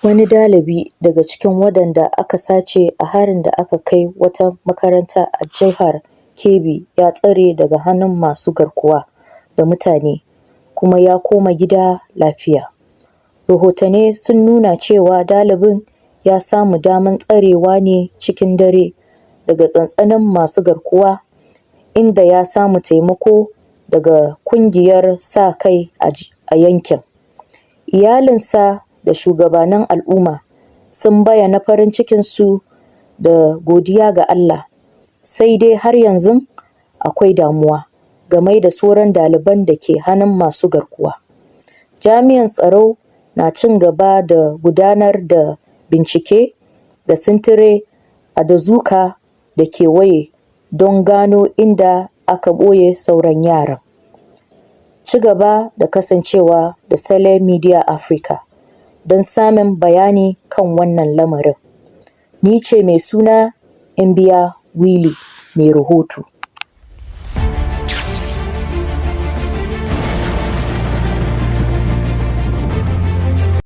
Wani ɗalibi daga cikin waɗanda aka sace a harin da aka kai wata makaranta a Jihar Kebbi ya tsere daga hannun masu garkuwa da mutane kuma ya koma gida lafiya. Rahotanni sun nuna cewa ɗalibin ya samu damar tserewa ne cikin dare daga sansanin masu garkuwar, inda ya samu taimako daga ƙungiyar sa-kai a yankin. Iyalinsa da shugabannin al'umma sun bayyana farin cikinsu da godiya ga Allah, sai dai har yanzu akwai damuwa game da sauran ɗaliban da ke hannun masu garkuwar. Jami'an tsaro na ci gaba da gudanar da bincike da sintiri a dazuka da kewaye don gano inda aka ɓoye sauran yaran. Ci gaba da kasancewa da Sallah Media Africa don samun bayani kan wannan lamarin. Ni ce mai suna Mbiya Willie mai rahoto.